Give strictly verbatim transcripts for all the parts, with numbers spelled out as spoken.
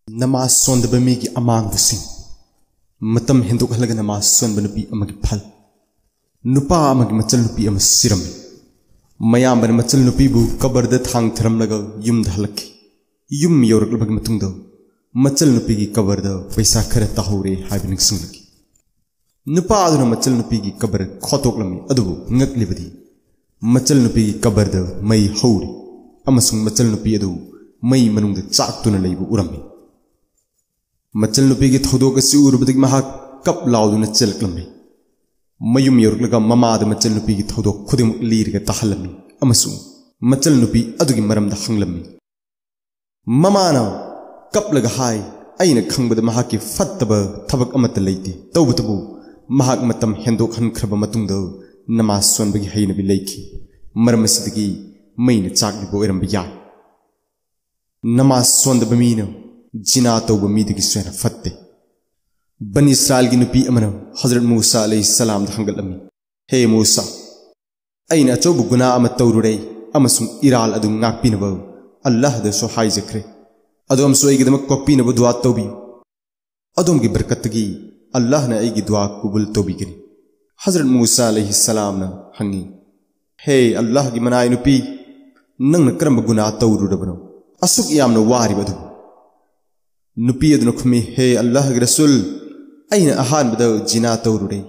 ꯅꯃꯥꯖ ꯁꯣꯟꯗꯕ ꯃꯤꯒꯤ ꯑꯃꯥꯡꯕꯁꯤꯡ꯫ ꯃꯇꯝ ꯍꯦꯟꯗꯣꯛꯍꯜꯂꯒ ꯅꯃꯥꯖ ꯁꯣꯟꯕ ꯅꯨꯄꯤ ꯑꯃꯒꯤ ꯐꯜ꯫ ꯅꯨꯄꯥ ꯑꯃꯒꯤ ꯃꯆꯜ ꯅꯨꯄꯤ ꯑꯃ ꯁꯤꯔꯝꯃꯤ꯫ ꯃꯌꯥꯝꯕꯅ ꯃꯆꯜ ꯅꯨꯄꯤꯕꯨ ꯀꯕꯔꯗ ꯊꯥꯡ ꯊꯔꯝꯂꯒ ꯌꯨꯝꯗ ꯍꯜꯂꯛꯈꯤ꯫ ꯌꯨꯝ ꯌꯧꯔꯛꯂꯕꯒꯤ ꯃꯇꯨꯡꯗ ꯃꯆꯜ ꯅꯨꯄꯤꯒꯤ ꯀꯕꯔꯗ ꯄꯩꯁꯥ ꯈꯔ ꯇꯥꯍꯧꯔꯦ ꯍꯥꯏꯕ ꯅꯤꯡꯁꯤꯡꯂꯛꯈꯤ꯫ ꯅꯨꯄꯥ ꯑꯗꯨꯅ ꯃꯆꯜ ꯅꯨꯄꯤꯒꯤ ꯀꯕꯔ ꯈꯣꯠꯇꯣꯛꯂꯝꯃꯤ, ꯑꯗꯨꯕꯨ ꯉꯛꯂꯤꯕꯗꯤ ꯃꯆꯜ ꯅꯨꯄꯤꯒꯤ ꯀꯕꯔꯗ ꯃꯩ ꯍꯧꯔꯤ ꯑꯃꯁꯨꯡ ꯃꯆꯜ ꯅꯨꯄꯤ ꯑꯗꯨ ꯃꯩ ꯃꯅꯨꯡꯗ ꯆꯥꯛꯇꯨꯅ ꯂꯩꯕ ꯎꯔꯝꯃꯤ꯫ ꯃꯆꯜ ꯅꯨꯄꯤꯒꯤ ꯊꯧꯗꯣꯛ ꯑꯁꯤ ꯎꯔꯨꯕꯗꯒꯤ ꯃꯍꯥꯛ ꯀꯞ ꯂꯥꯎꯗꯨꯅ ꯆꯦꯜꯂꯛꯂꯝꯃꯤ꯫ ꯃꯌꯨꯝ ꯌꯧꯔꯛꯂꯒ ꯃꯃꯥꯗ ꯃꯆꯜ ꯅꯨꯄꯤꯒꯤ ꯊꯧꯗꯣꯛ ꯈꯨꯗꯤꯡꯃꯛ ꯂꯤꯔꯒ ꯇꯥꯍꯜꯂꯝꯃꯤ ꯑꯃꯁꯨꯡ ꯃꯆꯜ ꯅꯨꯄꯤ ꯑꯗꯨꯒꯤ ꯃꯔꯝꯗ ꯍꯪꯂꯝꯃꯤ꯫ ꯃꯃꯥꯅ ꯀꯞꯂꯒ ꯍꯥꯏ, "ꯑꯩꯅ ꯈꯪꯕꯗ ꯃꯍꯥꯛꯀꯤ ꯐꯠꯇꯕ ꯊꯕꯛ ꯑꯃꯠꯇ ꯂꯩꯇꯦ꯫ ꯇꯧꯕꯇꯕꯨ ꯃꯍꯥꯛ ꯃꯇꯝ ꯍꯦꯟꯗꯣꯛꯍꯟꯈ꯭ꯔꯕ ꯃꯇꯨꯡꯗ ꯅꯃꯥꯖ ꯁꯣꯟꯕꯒꯤ ꯍꯩꯅꯕꯤ ꯂꯩꯈꯤ꯫ ꯃꯔꯝ ꯑꯁꯤꯗꯒꯤ ꯃꯩꯅ ꯆꯥꯛꯂꯤꯕ ꯑꯣꯏꯔꯝꯕ ꯌꯥꯏ꯫" ꯅꯃꯥꯖ ꯁꯣꯟꯗꯕ ꯃꯤꯅ ꯖꯤꯅꯥ ꯇꯧꯕ ꯃꯤꯗꯒꯤꯁꯨ ꯍꯦꯟꯅ ꯐꯠꯇꯦ꯫ ꯕꯅꯤ ꯏꯁꯔꯥꯏꯜꯒꯤ ꯅꯨꯄꯤ ꯑꯃꯅ ꯍꯖꯔꯠ ꯃꯨꯁꯥ ꯑꯂꯩꯍꯤ ꯁꯂꯥꯝꯗ ꯍꯪꯒꯠꯂꯝꯃꯤ, "ꯍꯦ ꯃꯨꯁꯥ, ꯑꯩꯅ ꯑꯆꯧꯕ ꯒꯨꯅꯥ ꯑꯃ ꯇꯧꯔꯨꯔꯦ ꯑꯃꯁꯨꯡ ꯏꯔꯥꯜ ꯑꯗꯨ ꯉꯥꯛꯄꯤꯅꯕ ꯑꯜꯂꯥꯍꯗꯁꯨ ꯍꯥꯏꯖꯈ꯭ꯔꯦ꯫ ꯑꯗꯣꯝꯁꯨ ꯑꯩꯒꯤꯗꯃꯛ ꯀꯣꯛꯄꯤꯅꯕ ꯗꯨꯋꯥ ꯇꯧꯕꯤꯌꯨ꯫ ꯑꯗꯣꯝꯒꯤ ꯕꯔꯀꯠꯇꯒꯤ ꯑꯜꯂꯥꯍꯅ ꯑꯩꯒꯤ ꯗꯨꯋꯥ ꯀꯕꯨꯜ ꯇꯧꯕꯤꯒꯅꯤ꯫" ꯍꯖꯔꯠ ꯃꯨꯁꯥ ꯑꯂꯩꯍꯤ ꯁꯂꯥꯝꯅ ꯍꯪꯉꯤ, "ꯍꯦ ꯑꯜꯂꯥꯍꯒꯤ ꯃꯅꯥꯏ ꯅꯨꯄꯤ, ꯅꯪꯅ ꯀꯔꯝꯕ ꯒꯨꯅꯥ ꯇꯧꯔꯨꯔꯕꯅꯣ ꯑꯁꯨꯛ ꯌꯥꯝꯅ ꯋꯥꯔꯤꯕ ꯑꯗꯨꯕꯨ?" ꯅꯨꯄꯤ ꯑꯗꯨꯅ ꯈꯨꯝꯃꯤ, "ꯍꯦ ꯑꯜꯂꯥꯍꯒꯤ ꯔꯁꯨꯜ, ꯑꯩꯅ ꯑꯍꯥꯟꯕꯗ ꯖꯤꯅꯥ ꯇꯧꯔꯨꯔꯦ꯫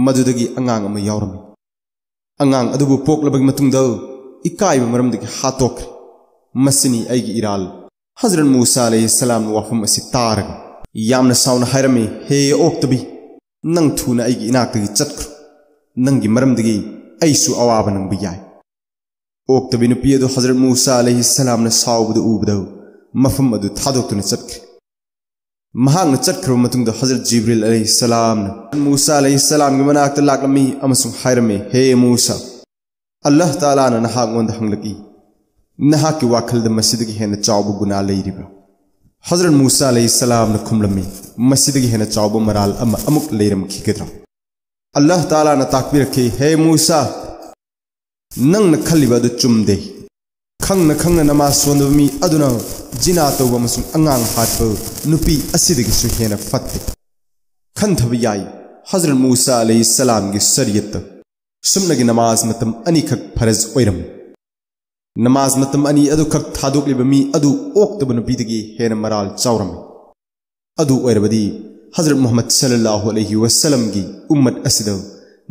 ꯃꯗꯨꯗꯒꯤ ꯑꯉꯥꯡ ꯑꯃ ꯌꯥꯎꯔꯝꯃꯤ꯫ ꯑꯉꯥꯡ ꯑꯗꯨꯕꯨ ꯄꯣꯛꯂꯕꯒꯤ ꯃꯇꯨꯡꯗ ꯏꯀꯥꯏꯕ ꯃꯔꯝꯗꯒꯤ ꯍꯥꯠꯇꯣꯛꯈ꯭ꯔꯦ꯫ ꯃꯁꯤꯅꯤ ꯑꯩꯒꯤ ꯏꯔꯥꯜ꯫" ꯍꯖꯔꯠ ꯃꯨꯁꯥ ꯑꯂꯩꯍꯤ ꯁꯂꯥꯝꯅ ꯋꯥꯐꯝ ꯑꯁꯤ ꯇꯥꯔꯒ ꯌꯥꯝꯅ ꯁꯥꯎꯅ ꯍꯥꯏꯔꯝꯃꯤ, "ꯍꯦ ꯑꯣꯛꯇꯕꯤ, ꯅꯪ ꯊꯨꯅ ꯑꯩꯒꯤ ꯏꯅꯥꯛꯇꯒꯤ ꯆꯠꯈ꯭ꯔꯣ꯫ ꯅꯪꯒꯤ ꯃꯔꯝꯗꯒꯤ ꯑꯩꯁꯨ ꯑꯋꯥꯕ ꯅꯪꯕ ꯌꯥꯏ꯫" ꯑꯣꯛꯇꯕꯤ ꯅꯨꯄꯤ ꯑꯗꯨ ꯍꯖꯔꯠ ꯃꯨꯁꯥ ꯑꯂꯩꯍꯤ ꯁꯂꯥꯝꯅ ꯁꯥꯎꯕꯗ ꯎꯕꯗ ꯃꯐꯝ ꯑꯗꯨ ꯊꯥꯗꯣꯛꯇꯨꯅ ꯆꯠꯈ꯭ꯔꯦ꯫ ꯃꯍꯥꯛꯅ ꯆꯠꯈ꯭ꯔꯕ ꯃꯇꯨꯡꯗ ꯍꯖꯔꯠ ꯖꯤꯕ꯭ꯔꯤꯜ ꯑꯂꯩꯍꯤ ꯁꯂꯥꯝꯅ ꯃꯨꯁꯥ ꯑꯂꯩꯍꯤ ꯁꯂꯥꯝꯒꯤ ꯃꯅꯥꯛꯇ ꯂꯥꯛꯂꯝꯃꯤ ꯑꯃꯁꯨꯡ ꯍꯥꯏꯔꯝꯃꯤ, "ꯍꯦ ꯃꯨꯁꯥ, ꯑꯜꯂꯥꯍ ꯇꯥꯂꯥꯅ ꯅꯍꯥꯛꯉꯣꯟꯗ ꯍꯪꯂꯛꯏ, ꯅꯍꯥꯛꯀꯤ ꯋꯥꯈꯜꯗ ꯃꯁꯤꯗꯒꯤ ꯍꯦꯟꯅ ꯆꯥꯎꯕ ꯒꯨꯅꯥ ꯂꯩꯔꯤꯕ꯭ꯔꯥ?" ꯍꯖꯔꯠ ꯃꯨꯁꯥ ꯑꯂꯩꯍꯤ ꯁꯂꯥꯝꯅ ꯈꯨꯝꯂꯝꯃꯤ, "ꯃꯁꯤꯗꯒꯤ ꯍꯦꯟꯅ ꯆꯥꯎꯕ ꯃꯔꯥꯜ ꯑꯃ ꯑꯃꯨꯛ ꯂꯩꯔꯝꯈꯤꯒꯗ꯭ꯔꯥ?" ꯑꯜꯂꯥꯍ ꯇꯥꯂꯥꯅ ꯇꯥꯛꯄꯤꯔꯛꯈꯤ, "ꯍꯦ ꯃꯨꯁꯥ, ꯅꯪꯅ ꯈꯜꯂꯤꯕ ꯑꯗꯨ ꯆꯨꯝꯗꯦ꯫ ꯈꯪꯅ ꯈꯪꯅ ꯅꯃꯥꯖ ꯁꯣꯟꯗꯕ ꯃꯤ ꯑꯗꯨꯅ ꯖꯤꯅꯥ ꯇꯧꯕ ꯑꯃꯁꯨꯡ ꯑꯉꯥꯡ ꯍꯥꯠꯄ ꯅꯨꯄꯤ ꯑꯁꯤꯗꯒꯤꯁꯨ ꯍꯦꯟꯅ ꯐꯠꯇꯦ꯫ ꯈꯟꯊꯕ ꯌꯥꯏ, ꯍꯖꯔꯠ ꯃꯨꯁꯥ ꯑꯂꯩꯍꯤ ꯁꯂꯥꯝꯒꯤ ꯁꯔꯤꯌꯠꯇ ꯁꯨꯞꯅꯒꯤ ꯅꯃꯥꯖ ꯃꯇꯝ ꯑꯅꯤꯈꯛ ꯐꯔꯖ ꯑꯣꯏꯔꯝꯃꯤ꯫ ꯅꯃꯥꯖ ꯃꯇꯝ ꯑꯅꯤ ꯑꯗꯨꯈꯛ ꯊꯥꯗꯣꯛꯂꯤꯕ ꯃꯤ ꯑꯗꯨ ꯑꯣꯛꯇꯕ ꯅꯨꯄꯤꯗꯒꯤ ꯍꯦꯟꯅ ꯃꯔꯥꯜ ꯆꯥꯎꯔꯝꯃꯤ꯫ ꯑꯗꯨ ꯑꯣꯏꯔꯕꯗꯤ ꯍꯖꯔꯠ ꯃꯨꯍꯝꯃꯗ ꯁꯜꯂꯜꯂꯥꯍꯨ ꯑꯂꯩꯍꯤ ꯋꯁꯜꯂꯝꯒꯤ ꯎꯝꯃꯠ ꯑꯁꯤꯗ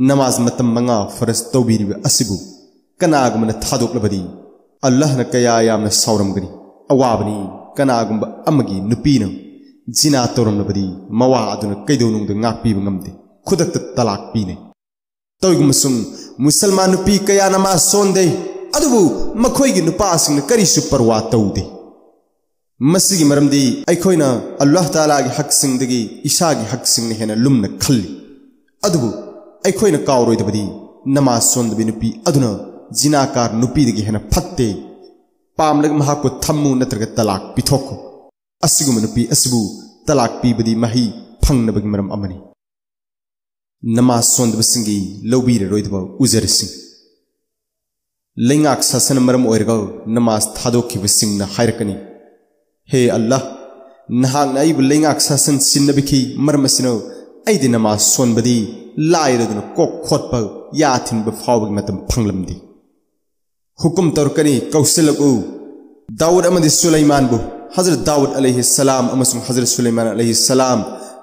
ꯅꯃꯥꯖ ꯃꯇꯝ ꯃꯉꯥ ꯐꯔꯖ ꯇꯧꯕꯤꯔꯤꯕ ꯑꯁꯤꯕꯨ ꯀꯅꯥꯒꯨꯝꯕꯅ ꯊꯥꯗꯣꯛꯂꯕꯗꯤ ꯑꯜꯂꯥꯍꯅ ꯀꯌꯥ ꯌꯥꯝꯅ ꯁꯥꯎꯔꯝꯒꯅꯤ꯫ ꯑꯋꯥꯕꯅꯤ, ꯀꯅꯥꯒꯨꯝꯕ ꯑꯃꯒꯤ ꯅꯨꯄꯤꯅ ꯖꯤꯅꯥ ꯇꯧꯔꯝꯂꯕꯗꯤ ꯃꯋꯥ ꯑꯗꯨꯅ ꯀꯩꯗꯧꯅꯨꯡꯗ ꯉꯥꯛꯄꯤꯕ ꯉꯝꯗꯦ, ꯈꯨꯗꯛꯇ ꯇꯂꯥꯛ ꯄꯤꯅꯩ꯫ ꯇꯧꯏꯒꯨꯝꯕꯁꯨꯡ ꯃꯨꯁꯜꯃꯥꯟ ꯅꯨꯄꯤ ꯀꯌꯥ ꯅꯃꯥꯖ ꯁꯣꯟꯗꯦ, ꯑꯗꯨꯕꯨ ꯃꯈꯣꯏꯒꯤ ꯅꯨꯄꯥꯁꯤꯡꯅ ꯀꯔꯤꯁꯨ ꯄꯔꯋꯥ ꯇꯧꯗꯦ꯫ ꯃꯁꯤꯒꯤ ꯃꯔꯝꯗꯤ ꯑꯩꯈꯣꯏꯅ ꯑꯜꯂꯥꯍ ꯇꯥꯂꯥꯒꯤ ꯍꯛꯁꯤꯡꯗꯒꯤ ꯏꯁꯥꯒꯤ ꯍꯛꯁꯤꯡꯅ ꯍꯦꯟꯅ ꯂꯨꯝꯅ ꯈꯜꯂꯤ꯫ ꯑꯗꯨꯕꯨ ꯑꯩꯈꯣꯏꯅ ꯀꯥꯎꯔꯣꯏꯗꯕꯗꯤ ꯅꯃꯥꯖ ꯁꯣꯟꯗꯕꯤ ꯅꯨꯄꯤ ꯑꯗꯨꯅ ꯖꯤꯅꯥꯀꯥꯔ ꯅꯨꯄꯤꯗꯒꯤ ꯍꯦꯟꯅ ꯐꯠꯇꯦ꯫ ꯄꯥꯝꯂꯒ ꯃꯍꯥꯛꯄꯨ ꯊꯝꯃꯨ ꯅꯠꯇ꯭ꯔꯒ ꯇꯂꯥꯛ ꯄꯤꯊꯣꯛꯈꯣ꯫ ꯑꯁꯤꯒꯨꯝꯕ ꯅꯨꯄꯤ ꯑꯁꯤꯕꯨ ꯇꯂꯥꯛ ꯄꯤꯕꯗꯤ ꯃꯍꯩ ꯐꯪꯅꯕꯒꯤ ꯃꯔꯝ ꯑꯃꯅꯤ꯫ ꯅꯃꯥꯖ ꯁꯣꯟꯗꯕꯁꯤꯡꯒꯤ ꯂꯧꯕꯤꯔꯔꯣꯏꯗꯕ ꯎꯖꯔꯁꯤꯡ꯫ ꯂꯩꯉꯥꯛ ꯁꯥꯁꯟꯅ ꯃꯔꯝ ꯑꯣꯏꯔꯒ ꯅꯃꯥꯖ ꯊꯥꯗꯣꯛꯈꯤꯕꯁꯤꯡꯅ ꯍꯥꯏꯔꯛꯀꯅꯤ, "ꯍꯦ ꯑꯜꯂꯥꯍ, ꯅꯍꯥꯛꯅ ꯑꯩꯕꯨ ꯂꯩꯉꯥꯛ ꯁꯥꯁꯟ ꯁꯤꯟꯅꯕꯤꯈꯤ, ꯃꯔꯝ ꯑꯁꯤꯅ ꯑꯩꯗꯤ ꯅꯃꯥꯖ ꯁꯣꯟꯕꯗꯤ ꯂꯥꯏꯔꯗꯨꯅ ꯀꯣꯛ ꯈꯣꯠꯄ, ꯌꯥ ꯊꯤꯟꯕ ꯐꯥꯎꯕꯒꯤ ꯃꯇꯝ ꯐꯪꯂꯝꯗꯦ"꯫ ꯍꯨꯀꯨꯝ ꯇꯧꯔꯛꯀꯅꯤ, "ꯀꯧꯁꯤꯜꯂꯛꯎ ꯗꯥꯎꯗ ꯑꯃꯗꯤ ꯁꯨꯂꯩꯃꯥꯟꯕꯨ"꯫ ꯍꯖꯔꯠ ꯗꯥꯎꯗ ꯑꯂꯩꯍꯤ ꯁꯂꯥꯝ ꯑꯃꯁꯨꯡ ꯍꯖꯔꯠ ꯁꯨꯂꯩꯃꯥꯟ ꯑꯂꯩꯍꯤ ꯁꯂꯥꯝ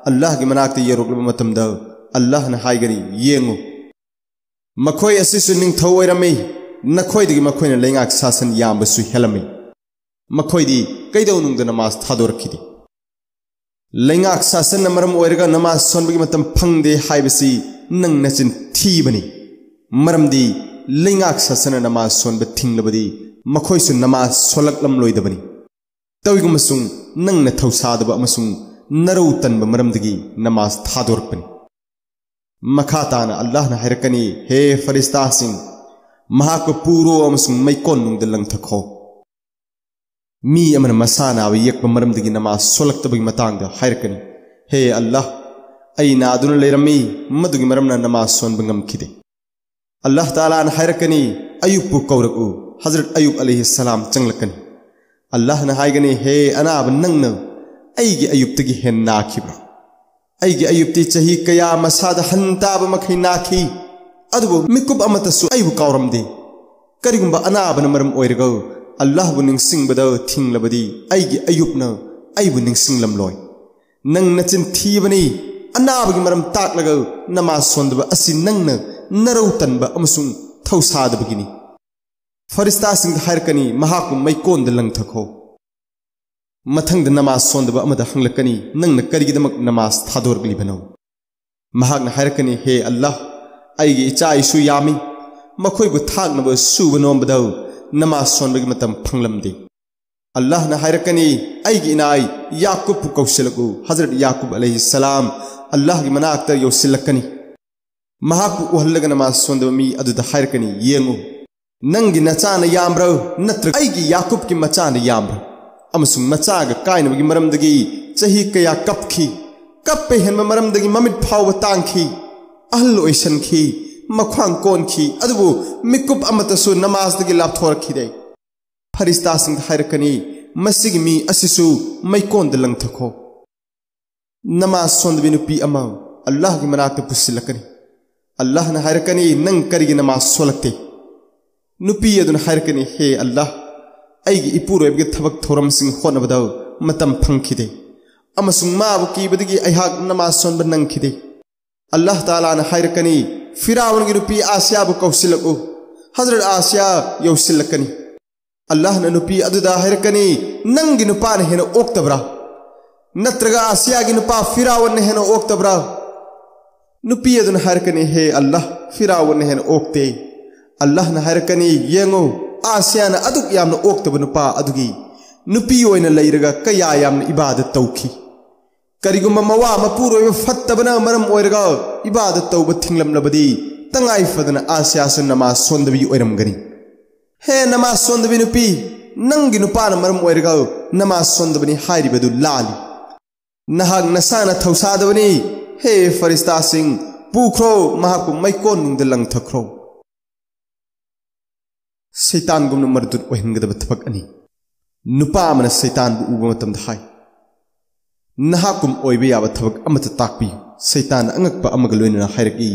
ꯑꯜꯂꯥꯍꯒꯤ ꯃꯅꯥꯛꯇ ꯌꯧꯔꯛꯂꯕ ꯃꯇꯝꯗ ꯑꯜꯂꯥꯍꯅ ꯍꯥꯏꯒꯅꯤ, "ꯌꯦꯡꯉꯨ, ꯃꯈꯣꯏ ꯑꯁꯤꯁꯨ ꯅꯤꯡꯊꯧ ꯑꯣꯏꯔꯝꯃꯤ, ꯅꯈꯣꯏꯗꯒꯤ ꯃꯈꯣꯏꯅ ꯂꯩꯉꯥꯛ ꯁꯥꯁꯟ ꯌꯥꯝꯕꯁꯨ ꯍꯦꯜꯂꯝꯃꯤ꯫ ꯃꯈꯣꯏꯗꯤ ꯀꯩꯗꯧꯅꯨꯡꯗ ꯅꯃꯥꯖ ꯊꯥꯗꯣꯔꯛꯈꯤꯗꯦ"꯫ ꯂꯩꯉꯥꯛ ꯁꯥꯁꯟꯅ ꯃꯔꯝ ꯑꯣꯏꯔꯒ ꯅꯃꯥꯖ ꯁꯣꯟꯕꯒꯤ ꯃꯇꯝ ꯐꯪꯗꯦ ꯍꯥꯏꯕꯁꯤ ꯅꯪ ꯅꯆꯤꯟ ꯊꯤꯕꯅꯤ꯫ ꯃꯔꯝꯗꯤ ꯂꯩꯉꯥꯛ ꯁꯥꯁꯟꯅ ꯅꯃꯥꯖ ꯁꯣꯟꯕ ꯊꯤꯡꯂꯕꯗꯤ ꯃꯈꯣꯏꯁꯨ ꯅꯃꯥꯖ ꯁꯣꯜꯂꯛꯂꯝꯂꯣꯏꯗꯕꯅꯤ꯫ ꯇꯧꯏꯒꯨꯝꯕꯁꯨꯡ ꯅꯪꯅ ꯊꯧꯁꯥꯗꯕ ꯑꯃꯁꯨꯡ ꯅꯔꯧ ꯇꯟꯕ ꯃꯔꯝꯗꯒꯤ ꯅꯃꯥꯖ ꯊꯥꯗꯣꯔꯛꯄꯅꯤ꯫ ꯃꯈꯥ ꯇꯥꯅ ꯑꯜꯂꯥꯍꯅ ꯍꯥꯏꯔꯛꯀꯅꯤ, "ꯍꯦ ꯐꯔꯤꯁꯇꯥꯁꯤꯡ, ꯃꯍꯥꯛꯄꯨ ꯄꯨꯔꯣ ꯑꯃꯁꯨꯡ ꯃꯩꯀꯣꯟꯅꯨꯡꯗ ꯂꯪꯊꯈꯣ"꯫ ꯃꯤ ꯑꯃꯅ ꯃꯁꯥ ꯅꯥꯕ ꯌꯦꯛꯄ ꯃꯔꯝꯗꯒꯤ ꯅꯃꯥꯖ ꯁꯣꯜꯂꯛꯇꯕꯒꯤ ꯃꯇꯥꯡꯗ ꯍꯥꯏꯔꯛꯀꯅꯤ, "ꯍꯦ ꯑꯜꯂꯥꯍ, ꯑꯩ ꯅꯥꯗꯨꯅ ꯂꯩꯔꯝꯃꯤ, ꯃꯗꯨꯒꯤ ꯃꯔꯝꯅ ꯅꯃꯥꯖ ꯁꯣꯟꯕ ꯉꯝꯈꯤꯗꯦ"꯫ ꯑꯜꯂꯥꯍ ꯇꯥꯂꯥꯅ ꯍꯥꯏꯔꯛꯀꯅꯤ, "ꯑꯌꯨꯛꯄꯨ ꯀꯧꯔꯛꯎ"꯫ ꯍꯖꯔꯠ ꯑꯌꯨꯕ ꯑꯂꯩꯍꯤ ꯁꯂꯥꯝ ꯆꯪꯂꯛꯀꯅꯤ꯫ ꯑꯜꯂꯥꯍꯅ ꯍꯥꯏꯒꯅꯤ, "ꯍꯦ ꯑꯅꯥꯕ, ꯅꯪꯅ ꯑꯩꯒꯤ ꯑꯌꯨꯕꯇꯒꯤ ꯍꯦꯟꯅ ꯅꯥꯈꯤꯕ꯭ꯔꯥ? ꯑꯩꯒꯤ ꯑꯌꯨꯕꯇꯤ ꯆꯍꯤ ꯀꯌꯥ ꯃꯁꯥꯗ ꯍꯟ ꯇꯥꯕ ꯃꯈꯩ ꯅꯥꯈꯤ, ꯑꯗꯨꯕꯨ ꯃꯤꯀꯨꯞ ꯑꯃꯠꯇꯁꯨ ꯑꯩꯕꯨ ꯀꯥꯎꯔꯝꯗꯦ꯫ ꯀꯔꯤꯒꯨꯝꯕ ꯑꯅꯥꯕꯅ ꯃꯔꯝ ꯑꯣꯏꯔꯒ ꯑꯜꯂꯥꯍꯕꯨ ꯅꯤꯡꯁꯤꯡꯕꯗ ꯊꯤꯡꯂꯕꯗꯤ, ꯑꯩꯒꯤ ꯑꯌꯨꯕꯅ ꯑꯩꯕꯨ ꯅꯤꯡꯁꯤꯡꯂꯝꯂꯣꯏ꯫ ꯅꯪ ꯅꯆꯤꯟ ꯊꯤꯕꯅꯤ꯫ ꯑꯅꯥꯕꯒꯤ ꯃꯔꯝ ꯇꯥꯛꯂꯒ ꯅꯃꯥꯖ ꯁꯣꯟꯗꯕ ꯑꯁꯤ ꯅꯪꯅ ꯅꯔꯧ ꯇꯟꯕ ꯑꯃꯁꯨꯡ ꯊꯧꯁꯥꯗꯕꯒꯤꯅꯤ꯫ ꯐꯔꯤꯁꯇꯥꯁꯤꯡꯗ ꯍꯥꯏꯔꯛꯀꯅꯤ, ꯃꯍꯥꯛꯄꯨ ꯃꯩꯀꯣꯟꯗ ꯂꯪꯊꯈꯣ꯫ ꯃꯊꯪꯗ ꯅꯃꯥꯖ ꯁꯣꯟꯗꯕ ꯑꯃꯗ ꯍꯪꯂꯛꯀꯅꯤ, ꯅꯪꯅ ꯀꯔꯤꯒꯤꯗꯃꯛ ꯅꯃꯥꯖ ꯊꯥꯗꯣꯔꯛꯂꯤꯕꯅꯣ?" ꯃꯍꯥꯛꯅ ꯍꯥꯏꯔꯛꯀꯅꯤ, "ꯍꯦ ꯑꯜꯂꯥꯍ, ꯑꯩꯒꯤ ꯏꯆꯥ ꯏꯁꯨ ꯌꯥꯝꯃꯤ, ꯃꯈꯣꯏꯕꯨ ꯊꯥꯛꯅꯕ ꯁꯨꯕ ꯅꯣꯝꯕꯗ ꯅꯃꯥꯖ ꯁꯣꯟꯕꯒꯤ ꯃꯇꯝ ꯐꯪꯂꯝꯗꯦ꯫" ꯑꯜꯂꯥꯍꯅ ꯍꯥꯏꯔꯛꯀꯅꯤ, "ꯑꯩꯒꯤ ꯏꯅꯥꯏ ꯌꯥꯀꯨꯕꯄꯨ ꯀꯧꯁꯤꯜꯂꯛꯎ꯫" ꯍꯖꯔꯠ ꯌꯥꯀꯨꯕ ꯑꯂꯩꯍꯤ ꯁꯂꯥꯝ ꯑꯜꯂꯥꯍꯒꯤ ꯃꯅꯥꯛꯇ ꯌꯧꯁꯤꯜꯂꯛꯀꯅꯤ꯫ ꯃꯍꯥꯛꯄꯨ ꯎꯍꯜꯂꯒ ꯅꯃꯥꯖ ꯁꯣꯟꯗꯕ ꯃꯤ ꯑꯗꯨꯗ ꯍꯥꯏꯔꯛꯀꯅꯤ, "ꯌꯦꯡꯉꯨ, ꯅꯪꯒꯤ ꯅꯆꯥꯅ ꯌꯥꯝꯕ꯭ꯔꯥ, ꯅꯠꯇ꯭ꯔꯒ ꯑꯩꯒꯤ ꯌꯥꯀꯨꯕꯀꯤ ꯃꯆꯥꯅ ꯌꯥꯝꯕ꯭ꯔꯥ?" ꯑꯃꯁꯨꯡ ꯃꯆꯥꯒ ꯀꯥꯏꯅꯕꯒꯤ ꯃꯔꯝꯗꯒꯤ ꯆꯍꯤ ꯀꯌꯥ ꯀꯞꯈꯤ꯫ ꯀꯞꯄ ꯍꯦꯟꯕ ꯃꯔꯝꯗꯒꯤ ꯃꯃꯤꯠ ꯐꯥꯎꯕ ꯇꯥꯡꯈꯤ꯫ ꯑꯍꯜ ꯑꯣꯏꯁꯟꯈꯤ꯫ ꯃꯈ꯭ꯋꯥꯡ ꯀꯣꯟꯈꯤ꯫ ꯑꯗꯨꯕꯨ ꯃꯤꯀꯨꯞ ꯑꯃꯠꯇꯁꯨ ꯅꯃꯥꯖꯗꯒꯤ ꯂꯥꯞꯊꯣꯔꯛꯈꯤꯗꯦ꯫ ꯐꯔꯤꯁꯇꯥꯁꯤꯡꯗ ꯍꯥꯏꯔꯛꯀꯅꯤ, "ꯃꯁꯤꯒꯤ ꯃꯤ ꯑꯁꯤꯁꯨ ꯃꯩꯀꯣꯟꯗ ꯂꯪꯊꯈꯣ꯫" ꯅꯃꯥꯖ ꯁꯣꯟꯗꯕꯤ ꯅꯨꯄꯤ ꯑꯃ ꯑꯜꯂꯥꯍꯒꯤ ꯃꯅꯥꯛꯇ ꯄꯨꯁꯤꯜꯂꯛꯀꯅꯤ꯫ ꯑꯜꯂꯥꯍꯅ ꯍꯥꯏꯔꯛꯀꯅꯤ, "ꯅꯪ ꯀꯔꯤꯒꯤ ꯅꯃꯥꯖ ꯁꯣꯜꯂꯛꯇꯦ?" ꯅꯨꯄꯤ ꯑꯗꯨꯅ ꯍꯥꯏꯔꯛꯀꯅꯤ, "ꯍꯦ ꯑꯜꯂꯥꯍ, ꯑꯩꯒꯤ ꯏꯄꯨꯔꯣꯏꯕꯒꯤ ꯊꯕꯛ ꯊꯧꯔꯝꯁꯤꯡ ꯍꯣꯠꯅꯕꯗ ꯃꯇꯝ ꯐꯪꯈꯤꯗꯦ, ꯑꯃꯁꯨꯡ ꯃꯥꯕꯨ ꯀꯤꯕꯗꯒꯤ ꯑꯩꯍꯥꯛ ꯅꯃꯥꯖ ꯁꯣꯟꯕ ꯅꯪꯈꯤꯗꯦ꯫" ꯑꯜꯂꯥꯍ ꯇꯥꯂꯥꯅ ꯍꯥꯏꯔꯛꯀꯅꯤ, "ꯐꯤꯔꯥꯎꯟꯒꯤ ꯅꯨꯄꯤ ꯑꯥꯁꯤꯌꯥꯕꯨ ꯀꯧꯁꯤꯜꯂꯛꯎ꯫" ꯍꯖꯔꯠ ꯑꯥꯁꯤꯌꯥ ꯌꯧꯁꯤꯜꯂꯛꯀꯅꯤ꯫ ꯑꯜꯂꯥꯍꯅ ꯅꯨꯄꯤ ꯑꯗꯨꯗ ꯍꯥꯏꯔꯛꯀꯅꯤ, "ꯅꯪꯒꯤ ꯅꯨꯄꯥꯅ ꯍꯦꯟꯅ ꯑꯣꯛꯇꯕ꯭ꯔꯥ? ꯅꯠꯇ꯭ꯔꯒ ꯑꯥꯁꯤꯌꯥꯒꯤ ꯅꯨꯄꯥ ꯐꯤꯔꯥꯎꯟꯅ ꯍꯦꯟꯅ ꯑꯣꯛꯇꯕ꯭ꯔꯥ?" ꯅꯨꯄꯤ ꯑꯗꯨꯅ ꯍꯥꯏꯔꯛꯀꯅꯤ, "ꯍꯦ ꯑꯜꯂꯥꯍ, ꯐꯤꯔꯥꯎꯟꯅ ꯍꯦꯟꯅ ꯑꯣꯛꯇꯦ꯫" ꯑꯜꯂꯥꯍꯅ ꯍꯥꯏꯔꯛꯀꯅꯤ, "ꯌꯦꯡꯉꯨ, ꯑꯥꯁꯤꯌꯥꯅ ꯑꯗꯨꯛ ꯌꯥꯝꯅ ꯑꯣꯛꯇꯕ ꯅꯨꯄꯥ ꯑꯗꯨꯒꯤ ꯅꯨꯄꯤ ꯑꯣꯏꯅ ꯂꯩꯔꯒ ꯀꯌꯥ ꯌꯥꯝꯅ ꯏꯕꯥꯗꯠ ꯇꯧꯈꯤ꯫ ꯀꯔꯤꯒꯨꯝꯕ ꯃꯋꯥ ꯃꯄꯨꯔꯣꯏꯕ ꯐꯠꯇꯕꯅ ꯃꯔꯝ ꯑꯣꯏꯔꯒ ꯏꯕꯥꯗꯠ ꯇꯧꯕ ꯊꯤꯡꯂꯝꯂꯕꯗꯤ, ꯇꯉꯥꯏ ꯐꯗꯅ ꯑꯥꯁꯤꯌꯥꯁꯨ ꯅꯃꯥꯖ ꯁꯣꯟꯗꯕꯤ ꯑꯣꯏꯔꯝꯒꯅꯤ꯫ ꯍꯦ ꯅꯃꯥꯖ ꯁꯣꯟꯗꯕꯤ ꯅꯨꯄꯤ, ꯅꯪꯒꯤ ꯅꯨꯄꯥꯅ ꯃꯔꯝ ꯑꯣꯏꯔꯒ ꯅꯃꯥꯖ ꯁꯣꯟꯗꯕꯅꯤ ꯍꯥꯏꯔꯤꯕꯗꯨ ꯂꯥꯜꯂꯤ꯫ ꯅꯍꯥꯛ ꯅꯁꯥꯅ ꯊꯧꯁꯥꯗꯕꯅꯤ꯫ ꯍꯦ ꯐꯔꯤꯁꯇꯥꯁꯤꯡ, ꯄꯨꯈ꯭ꯔꯣ, ꯃꯍꯥꯛꯄꯨ ꯃꯩꯀꯣꯟꯅꯨꯡꯗ ꯂꯪꯊꯈ꯭ꯔꯣ꯫" ꯁꯩꯇꯥꯟꯒꯨꯝꯅ ꯃꯔꯗꯨꯠ ꯑꯣꯏꯍꯟꯒꯗꯕ ꯊꯕꯛ ꯑꯅꯤ꯫ ꯅꯨꯄꯥ ꯑꯃꯅ ꯁꯩꯇꯥꯟꯕꯨ ꯎꯕ ꯃꯇꯝꯗ ꯍꯥꯏ, "ꯅꯍꯥꯛꯀꯨꯝ ꯑꯣꯏꯕ ꯌꯥꯕ ꯊꯕꯛ ꯑꯃꯠꯇ ꯇꯥꯛꯄꯤꯌꯨ꯫" ꯁꯩꯇꯥꯟꯅ ꯑꯉꯛꯄ ꯑꯃꯒ ꯂꯣꯏꯅꯅ ꯍꯥꯏꯔꯛꯏ,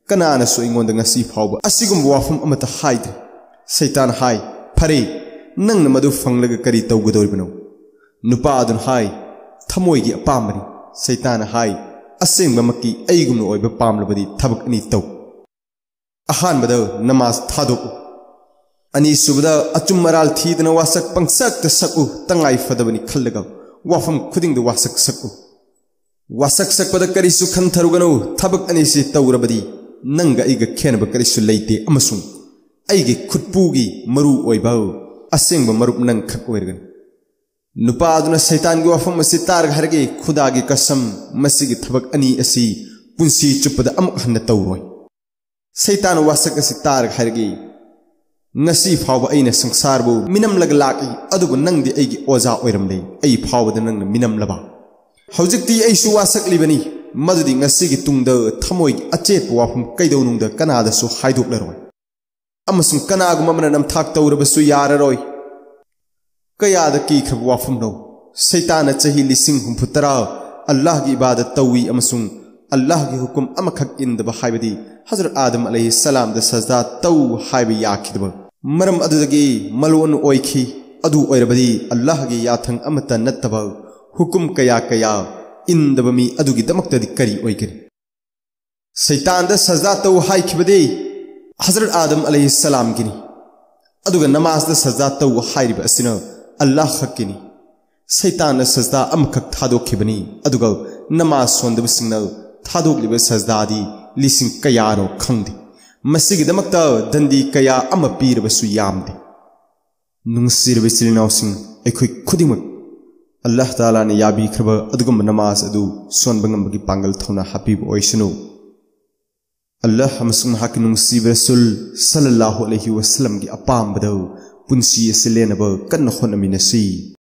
"ꯀꯅꯥꯅꯁꯨ ꯑꯩꯉꯣꯟꯗ ꯉꯁꯤ ꯐꯥꯎꯕ ꯑꯁꯤꯒꯨꯝꯕ ꯋꯥꯐꯝ ꯑꯃꯠꯇ ꯍꯥꯏꯗ꯭ꯔꯤ꯫" ꯁꯩꯇꯥꯟ ꯍꯥꯏ, "ꯐꯔꯦ, ꯅꯪꯅ ꯃꯗꯨ ꯐꯪꯂꯒ ꯀꯔꯤ ꯇꯧꯒꯗꯧꯔꯤꯕꯅꯣ?" ꯅꯨꯄꯥ ꯑꯗꯨꯅ ꯍꯥꯏ, "ꯊꯃꯣꯏꯒꯤ ꯑꯄꯥꯝꯕꯅꯤ꯫" ꯁꯩꯇꯥꯟꯅ ꯍꯥꯏ, "ꯑꯁꯦꯡꯕꯃꯛꯀꯤ ꯑꯩꯒꯨꯝꯅ ꯑꯣꯏꯕ ꯄꯥꯝꯂꯕꯗꯤ ꯊꯕꯛ ꯑꯅꯤ ꯇꯧ꯫ ꯑꯍꯥꯟꯕꯗ ꯅꯃꯥꯖ ꯊꯥꯗꯣꯛꯎ꯫ ꯑꯅꯤꯁꯨꯕꯗ ꯑꯆꯨꯝ ꯑꯔꯥꯜ ꯊꯤꯗꯅ ꯋꯥꯁꯛ ꯄꯪꯁꯛꯇ ꯁꯛꯎ, ꯇꯉꯥꯏ ꯐꯗꯕꯅꯤ ꯈꯜꯂꯒ ꯋꯥꯐꯝ ꯈꯨꯗꯤꯡꯗ ꯋꯥꯁꯛ ꯁꯛꯎ꯫ ꯋꯥꯁꯛ ꯁꯛꯄꯗ ꯀꯔꯤꯁꯨ ꯈꯟꯊꯔꯨꯒꯅꯨ, ꯊꯕꯛ ꯑꯅꯤꯁꯤ ꯇꯧꯔꯕꯗꯤ ꯅꯪꯒ ꯑꯩꯒ ꯈꯦꯠꯅꯕ ꯀꯔꯤꯁꯨ ꯂꯩꯇꯦ ꯑꯃꯁꯨꯡ ꯑꯩꯒꯤ ꯈꯨꯠꯄꯨꯒꯤ ꯃꯔꯨ ꯑꯣꯏꯕ ꯑꯁꯦꯡꯕ ꯃꯔꯨꯞ ꯅꯪ ꯈꯛ ꯑꯣꯏꯔꯒꯅꯤ꯫ ꯅꯨꯄꯥ ꯑꯗꯨꯅ ꯁꯩꯇꯥꯟꯒꯤ ꯋꯥꯐꯝ ꯑꯁꯤ ꯇꯥꯔꯒ ꯍꯥꯏꯔꯛꯏ, "ꯈꯨꯗꯥꯒꯤ ꯀꯁꯝ, ꯃꯁꯤꯒꯤ ꯊꯕꯛ ꯑꯅꯤ ꯑꯁꯤ ꯄꯨꯟꯁꯤ ꯆꯨꯞꯄꯗ ꯑꯃꯨꯛ ꯍꯟꯅ ꯇꯧꯔꯣꯏ꯫" ꯁꯩꯇꯥꯟꯅ ꯋꯥꯁꯛ ꯑꯁꯤ ꯇꯥꯔꯒ ꯍꯥꯏꯔꯛꯏ, "ꯉꯁꯤ ꯐꯥꯎꯕ ꯑꯩꯅ ꯁꯪꯁꯥꯔꯕꯨ ꯃꯤꯅꯝꯂꯒ ꯂꯥꯛꯏ, ꯑꯗꯨꯕꯨ ꯅꯪꯗꯤ ꯑꯩꯒꯤ ꯑꯣꯖꯥ ꯑꯣꯏꯔꯝꯂꯦ, ꯑꯩ ꯐꯥꯎꯕꯗ ꯅꯪꯅ ꯃꯤꯅꯝꯂꯕ꯫ ꯍꯧꯖꯤꯛꯇꯤ ꯑꯩꯁꯨ ꯋꯥꯁꯛꯂꯤꯕꯅꯤ, ꯃꯗꯨꯗꯤ ꯉꯁꯤꯒꯤ ꯇꯨꯡꯗ ꯊꯃꯣꯏꯒꯤ ꯑꯆꯦꯠꯄ ꯋꯥꯐꯝ ꯀꯩꯗꯧꯅꯨꯡꯗ ꯀꯅꯥꯗꯁꯨ ꯍꯥꯏꯗꯣꯛꯂꯔꯣꯏ, ꯑꯃꯁꯨꯡ ꯀꯅꯥꯒꯨꯝꯕ ꯑꯃꯅ ꯅꯝꯊꯥꯛ ꯇꯧꯔꯕꯁꯨ ꯌꯥꯔꯔꯣꯏ꯫" ꯀꯌꯥꯗ ꯀꯤꯈ꯭ꯔꯕ ꯋꯥꯐꯝꯅꯣ! ꯁꯩꯇꯥꯟꯅ ꯆꯍꯤ ꯂꯤꯁꯤꯡ ꯍꯨꯝꯐꯨ ꯇꯔꯥ ꯑꯜꯂꯥꯍꯒꯤ ꯏꯕꯥꯗꯠ ꯇꯧꯏ ꯑꯃꯁꯨꯡ ꯑꯜꯂꯥꯍꯒꯤ ꯍꯨꯀꯨꯝ ꯑꯃꯈꯛ ꯏꯟꯗꯕ, ꯍꯥꯏꯕꯗꯤ ꯍꯖꯔꯠ ꯑꯥꯗꯝ ꯑꯂꯩꯍꯤ ꯁꯂꯥꯝꯗ ꯁꯖꯗꯥ ꯇꯧ ꯍꯥꯏꯕ ꯌꯥꯈꯤꯗꯕ ꯃꯔꯝ ꯑꯗꯨꯗꯒꯤ ꯃꯂꯣꯟ ꯑꯣꯏꯈꯤ꯫ ꯑꯗꯨ ꯑꯣꯏꯔꯕꯗꯤ ꯑꯜꯂꯥꯍꯒꯤ ꯌꯥꯊꯪ ꯑꯃꯠꯇ ꯅꯠꯇꯕ ꯍꯨꯀꯨꯝ ꯀꯌꯥ ꯀꯌꯥ ꯏꯟꯗꯕ ꯃꯤ ꯑꯗꯨꯒꯤꯗꯃꯛꯇꯗꯤ ꯀꯔꯤ ꯑꯣꯏꯒꯅꯤ? ꯁꯩꯇꯥꯟꯗ ꯁꯖꯗꯥ ꯇꯧ ꯍꯥꯏꯈꯤꯕꯗꯤ ꯍꯖꯔꯠ ꯑꯥꯗꯝ ꯑꯂꯩꯍꯤ ꯁꯂꯥꯝꯒꯤꯅꯤ, ꯑꯗꯨꯒ ꯅꯃꯥꯖꯗ ꯁꯖꯗꯥ ꯇꯧ ꯍꯥꯏꯔꯤꯕ ꯑꯁꯤꯅ ꯑꯜꯂꯥꯍ ꯈꯛꯀꯤꯅꯤ꯫ ꯁꯩꯇꯥꯟꯅ ꯁꯖꯗꯥ ꯑꯃꯈꯛ ꯊꯥꯗꯣꯛꯈꯤꯕꯅꯤ, ꯑꯗꯨꯒ ꯅꯃꯥꯖ ꯁꯣꯟꯗꯕꯁꯤꯡꯅ ꯊꯥꯗꯣꯛꯂꯤꯕ ꯁꯖꯗꯥꯗꯤ ꯂꯤꯁꯤꯡ ꯀꯌꯥꯅꯣ ꯈꯪꯗꯦ꯫ ꯃꯁꯤꯒꯤꯗꯃꯛꯇ ꯗꯟꯗꯤ ꯀꯌꯥ ꯑꯃ ꯄꯤꯔꯕꯁꯨ ꯌꯥꯝꯗꯦ꯫ ꯅꯨꯡꯁꯤꯔꯕ ꯏꯆꯤꯜ ꯏꯅꯥꯎꯁꯤꯡ, ꯑꯩꯈꯣꯏ ꯈꯨꯗꯤꯡꯃꯛ ꯑꯜꯂꯥꯍ ꯇꯥꯂꯥꯅ ꯌꯥꯕꯤꯈ꯭ꯔꯕ ꯑꯗꯨꯒꯨꯝꯕ ꯅꯃꯥꯖ ꯑꯗꯨ ꯁꯣꯟꯕ ꯉꯝꯕꯒꯤ ꯄꯥꯡꯒꯜ ꯊꯧꯅꯥ ꯍꯥꯞꯄꯤꯕ ꯑꯣꯏꯁꯅꯨ꯫ ꯑꯜꯂꯥꯍ ꯑꯃꯁꯨꯡ ꯃꯍꯥꯛꯀꯤ ꯅꯨꯡꯁꯤꯕ ꯔꯁꯨꯜ ꯁꯜꯂꯜꯂꯥꯍꯨ ꯑꯂꯩꯍꯤ ꯋꯁꯜꯂꯝꯒꯤ ꯑꯄꯥꯝꯕꯗ ꯄꯨꯟꯁꯤ ꯑꯁꯤ ꯂꯦꯟꯅꯕ ꯀꯟꯅ ꯍꯣꯠꯅꯃꯤꯟꯅꯁꯤ꯫